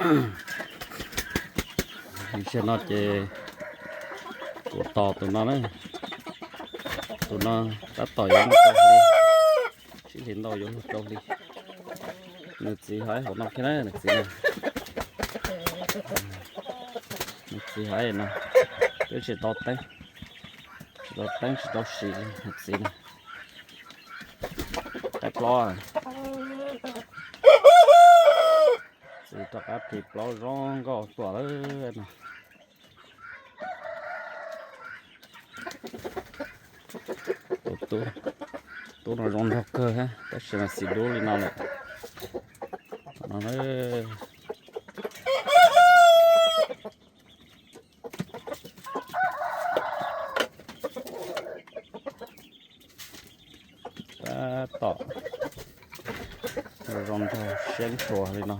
Zaum no ces kuv tos tus no na, tus no tab tom yuav muaj rau hli, sib hlis ntau yuav luag rau hli. Nws txiv hais hauv no kiag na, nws txiv na, nws txiv hais no, twb tsis tau teeb, tsis tau teeb tsis tau sim li nws txiv na. Qaib plob, txiv rov qab plis plaub zoo nkauj tuaj lawm no. Tus tub no zoo nraug kawg thiab, tab sis mas xim dub li no lawm. Tab tom zoo nraug siab ntshua li no.